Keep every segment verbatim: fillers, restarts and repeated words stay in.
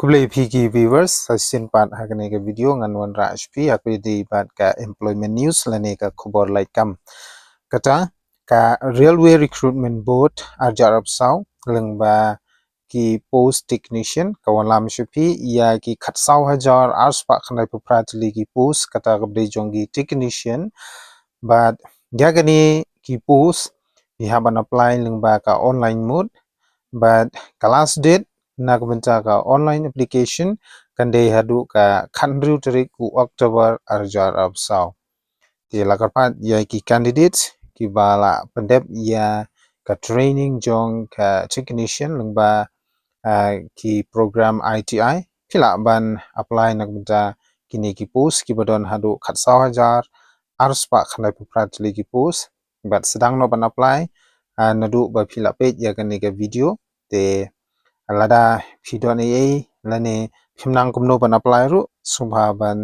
Khublei phi ki viewers, sa shisien pat ha kane ka video ngan wanrah sha phi ha kaba ïadei bad ka employment news lane ka khubor lait kam. Kata ka Railway Recruitment Board arjar apsaw lyngba ki post technician ka wanlam sha phi ïa ki khatsaw hajar arspah khyndai phew phra tylli ki post kata kaba dei jong ki technician. Bad ïa kane ki post phi hap ban apply lyngba ka online mode. Bad ka last date na ka bynta ka online application kan dei haduh ka khathynriew tarik u October arjar apsaw. Te la kyrpad ïa ki candidates kiba la pyndep ïa ka training jong ka technician lyngba, ah, ki program I T I, phi lah ban apply na ka bynta kine ki post kiba don haduh khatsaw hajar arspah khyndai phew phra tylli ki post. Bad sdang noh ban apply, ah, naduh ba phi la peit ïa kane ka video. Te lada phi don ei ei lane phim nang kumno ban apply ruh, sngewbha ban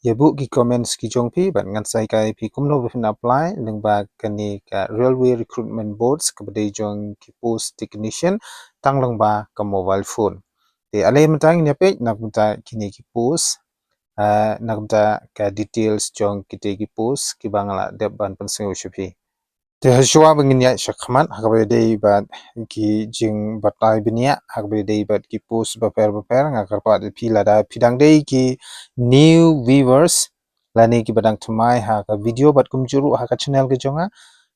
ïa buh ki comments ki jong phi bad ngan sa hikai phi kumno ba phin apply lyngba kane ka Railway Recruitment Boards kaba dei jong ki post technician tang lyngba ka mobile phone. Te ale mynta ngin ïa peit na ka bynta kine ki post, ah, na ka bynta ka details jong kite ki post kiba nga la dep ban pynsngew sha phi. Te ha shuwa ba ngin ïaid shakhmat ha kaba ïadei bad ki jingbatai bniah ha kaba ïadei bad ki post bapher bapher, nga kyrpad ïa phi lada phi dang dei ki new viewers lane kiba dang thymmai ha ka video bad kumjuh ruh ha ka channel ka jong nga,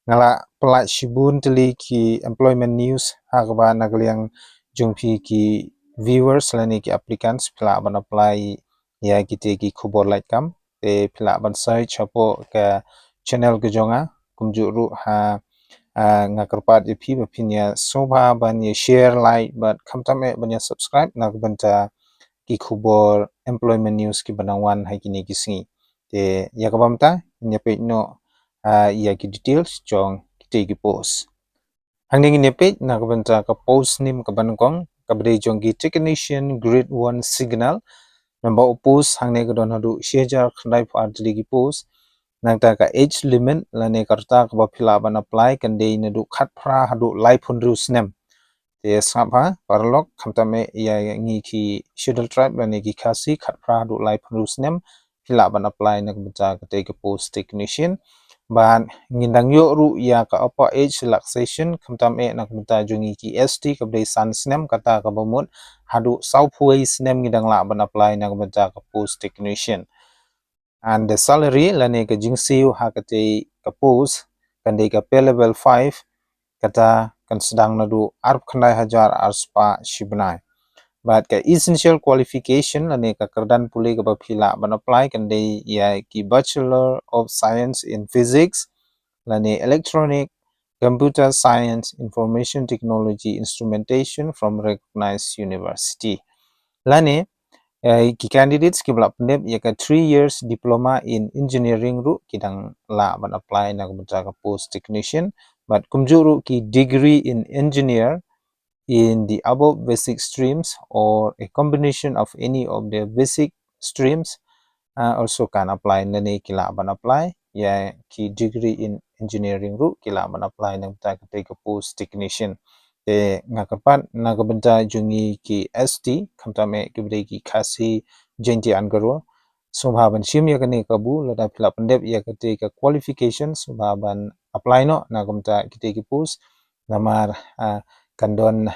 nga la pyllait shibun tylli ki employment news ha kaba na ka liang jong phi ki viewers lane ki applicants phi lah ban apply ïa kite ki khubor lait kam. Te phi lah ban search hapoh ka channel ka jong nga, kumjuh ruh ha, ah, nga kyrpad ïa phi ba phin ïa sngewbha ban ïa share, like bad khamtam eh ban ïa subscribe na ka bynta ki khubor employment news kiba nang wan ha kine ki sngi. Te ïa kaba mynta ngin ïa peit noh, ah, ïa ki details jong kite ki post. Hangne ngin ïa peit na ka bynta ka post nim kaba nyngkong kaba dei jong ki technician grade one signal. Number of post hangne ka don haduh shi hajar khyndai phew ar tylli ki post. Nangta ka age limit lane ka rta kaba phi lah ban apply kan dei naduh khatphra haduh laiphew hynriew snem. Te sngap ha paralok, khamtam eh ïa ngi ki Scheduled Tribe lane ki Khasi, khatphra haduh laiphew hynriew snem phi lah ban apply na ka bynta katei ka post technician. Bad ngin dang ïoh ruh ïa ka upper age relaxation, khamtam eh na ka bynta jong ngi ki S T kaba dei san snem, kata kaba mut haduh sawphew wei snem ngi dang lah ban apply na ka bynta ka post technician. And the salary lane ka jingsiew ha katei ka post kan dei ka pay level five, kata kan sdang naduh arphew khyndai hajar arspah shi bnai. Bad ka essential qualification lane ka kyrdan pule kaba phi lah ban apply kan dei ïa ki Bachelor of Science in Physics lane Electronic, Computer Science, Information Technology, Instrumentation from recognized university. Lane, eh, ki candidates kiba la pyndep ïa ka three years diploma in engineering ruh ki dang lah ban apply na ka bynta ka post technician. Bad kumjuh ruh ki degree in engineer in the above basic streams or a combination of any of the basic streams, uh, also can apply, lane ki lah ban apply ïa ki degree in engineering ruh ki lah ban apply na ka bynta katei ka post technician. Te nga kyrpad na ka bynta jong ngi ki S T, khamtam eh kiba dei ki Khasi Jaintia and Garo, sngewbha ban shim ïa kane ka kabu, lada phi lah pyndep ïa katei ka qualification sngewbha ban apply noh na ka bynta kitei ki post. Namar, ah, kan don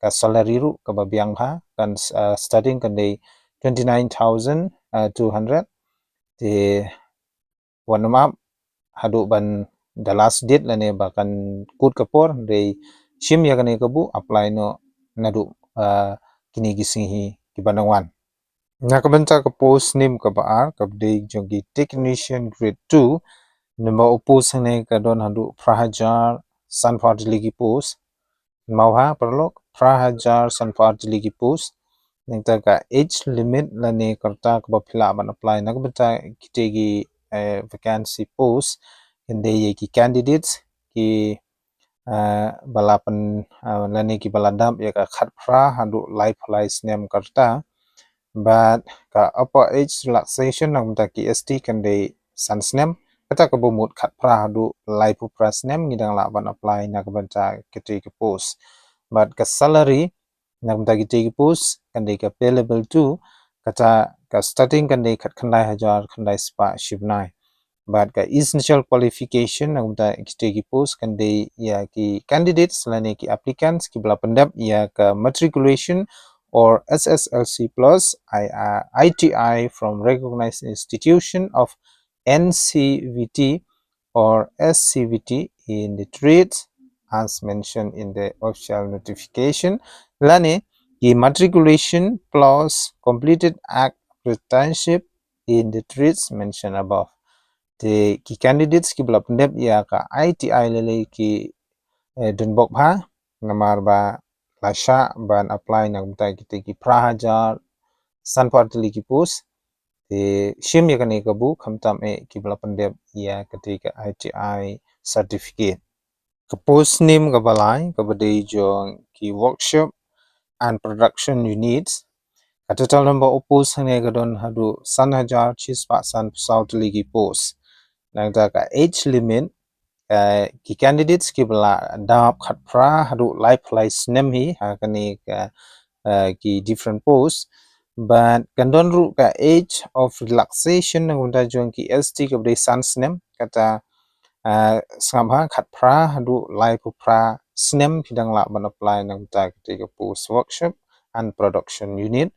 ka salary ruh kaba biang bha, kan, ah, starting kan dei twenty nine thousand two hundred. Te wat nym ap haduh ban the last date lane ba kan kut ka por, dei shim ïa kane ka kabu, apply noh naduh, ah, kine ki sngi hi kiba nang wan. Na ka bynta ka post nim kaba ar kaba dei jong ki technician grade two, number of post hangne ka don haduh phra hajar sanphew ar tylli ki post. Mawha paralok, phra hajar sanphew ar tylli ki post. Nangta ka age limit lane ka rta kaba phi lah ban apply na ka bynta kitei ki, eh, vacancy post kan dei ïa ki candidates ki, eh, ba la pyn, eh, lane kiba la dap ïa ka khatphra haduh laiphew lai snem ka rta. Bad ka upper age relaxation na ka bynta ki S T kan dei san snem, kata kaba mut khatphra haduh laiphew phra snem ngi dang lah ban apply na ka bynta kitei ki post. Bad ka salary Na ka bynta kitei ki post kan dei ka pay level two, kata ka starting kan dei khatkhyndai hajar khyndai spah shibnai. Bad ka essential qualification na ka bynta kitei ki post kan dei ïa ki candidates lane ki applicants kiba la pyndep ïa ka matriculation or S S L C plus I, uh, I T I from recognized institution of N C V T or S C V T in the trades as mentioned in the official notification, lane ki matriculation plus completed apprenticeship in the trades mentioned above. Te ki candidates kiba la pyndep ïa ka I T I lei lei ki, eh, don bok bha, namar ba la shah ban apply na ka bynta kitei ki phra hajar sanphew ar tylli ki post. Te shim ïa kane kabu, khamtam eh kiba la pyndep ïa katei ka I T I certificate. Ka post nim kaba lai kaba dei jong ki workshop and production units. Ka total number of post hangne ka don haduh san hajar shispah sanphew saw tylli ki post. Nangta ka age limit, eh, ki candidates kiba la dap khatphra haduh laiphew lai snem hi ha kane ka, eh, ki different post. Bad kan don ruh ka age of relaxation na ka bynta jong ki S T kaba dei san snem, kata, eh, sngap ha, khatphra haduh laiphew phra snem phi dang lah ban apply na ka bynta kitei ka post workshop and production unit.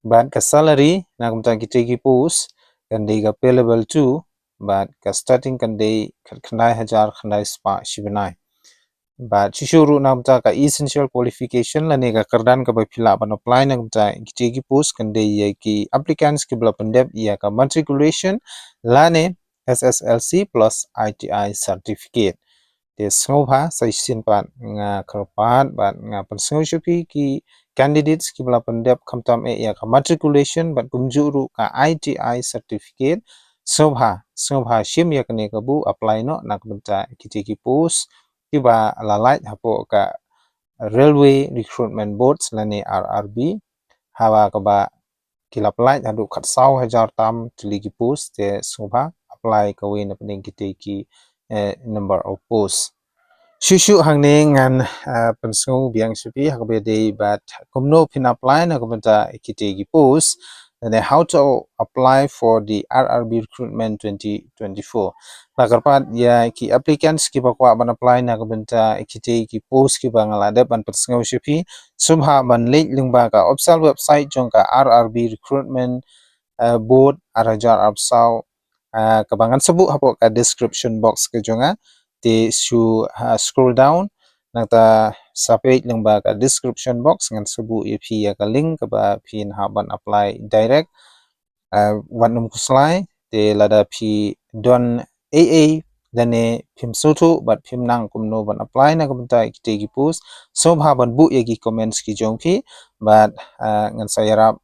Bad ka salary na ka bynta kitei ki post kan dei ka pay level two, bad ka starting kan dei khatkhyndai hajar khyndai spah shibnai. Bad shuh shuh ruh na ka bynta ka essential qualification lane ka kyrdan kaba phi lah ban apply na ka bynta kitei ki post kan dei ïa ki applicants kiba la pyndep ïa ka matriculation lane S S L C plus I T I certificate. Te sngewbha sa shisien pat nga kyrpad bad nga pynsngew sha phi ki candidates kiba la pyndep khamtam eh ïa ka matriculation bad kumjuh ruh ka I T I certificate. Sngewbha, sngewbha shim ïa kane kabu, apply noh na ka bynta kitei ki post kiba la lait hapoh ka Railway Recruitment Board lane R R B, haba kaba ki la pyllait haduh khatsaw hajar tam tylli ki post. Te sngewbha apply kawei na pdeng kitei ki, eh, number of post. Shuh shuh hangne ngan, eh, pynsngew biang sha phi ha kaba dei bad kumno phin apply na ka bynta kitei ki post, and then how to apply for the R R B recruitment twenty twenty-four. La kyrpad ïa ki applicants kiba kwah ban apply na ka bynta kitei ki post kiba nga la dep ban pynsngew sha phi, sngewbha ban leit lyngba ka official website jong ka R R B recruitment, eh, board ar hajar arphew saw, eh, kaba ngan sa buh hapoh ka description box ka jong nga. Te shu, eh, scroll down, nangta sa peit lyngba ka description box ngan sa buh ïa phi ïa ka link kaba phin hap ban apply direct. Eh, wat nym khuslai, te lada phi don ei ei lane phim sngewthuh bad phim nang kumno ban apply na ka bynta kitei ki post, sngewbha ban buh ïa ki comments ki jong phi bad, eh, ngan sa ïarap,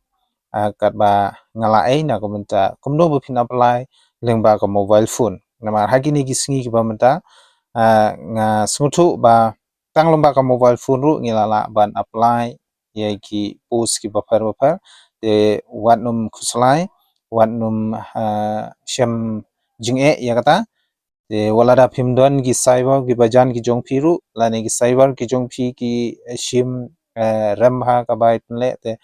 eh, katba nga lah ei na ka bynta kumno ba phin apply lyngba ka mobile phone. Namar ha kine ki sngi kiba mynta, eh, nga sngewthuh ba tang lyngba ka mobile phone ruh ngi la lah ban apply ïa ki post kiba pher ba pher. Te wat nym khuslai, wat nym, eh, shem jingeh ïa kata. Te wat lada phim don ki cyber kiba jan ki jong phi ruh lane ki cyber ki jong phi ki, eh, shim, eh, rem bha ka bai pynleh, te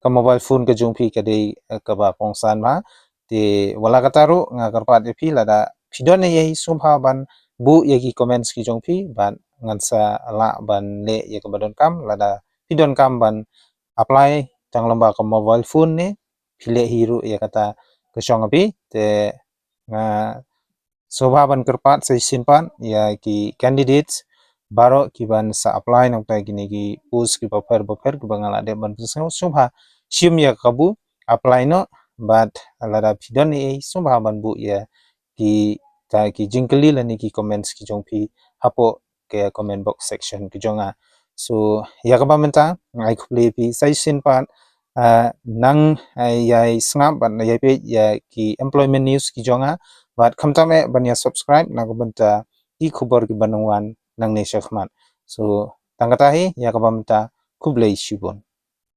ka mobile phone ka jong phi ka dei, eh, kaba kongsan bha. Te wat la kata ruh nga kyrpad ïa phi, lada phi don ei ei sngewbha ban buh ïa ki comments ki jong phi bad ngan sa lah ban leh ïa kaba donkam. Lada phi donkam ban apply tang lyngba ka mobile phone ne phi leh hi ruh ïa kata ka shong ha phi. Te nga sngewbha ban kyrpad sa shisien pat ïa ki candidates baroh kiban sa apply na ka bynta kine ki post kiba pher ba pher kiba nga la dep ban pynsngew, sngewbha shim ïa kabu, apply noh. Bad lada phi don ei ei sngewbha ban buh ïa kita ki jingkylli lane ki comments ki jong phi hapoh ka comment box section ka jong nga. So ïa kaba mynta nga ai khublei ïa phi, sa shisien pat, ah, nang, ah, ïai sngap bad ïai peit ïa ki employment news ki jong nga bad khamtam eh ban ïa subscribe na ka bynta ki khubor kiban wan nangne shakhmat. So tang kata hi, ïa kaba mynta khublei shibun.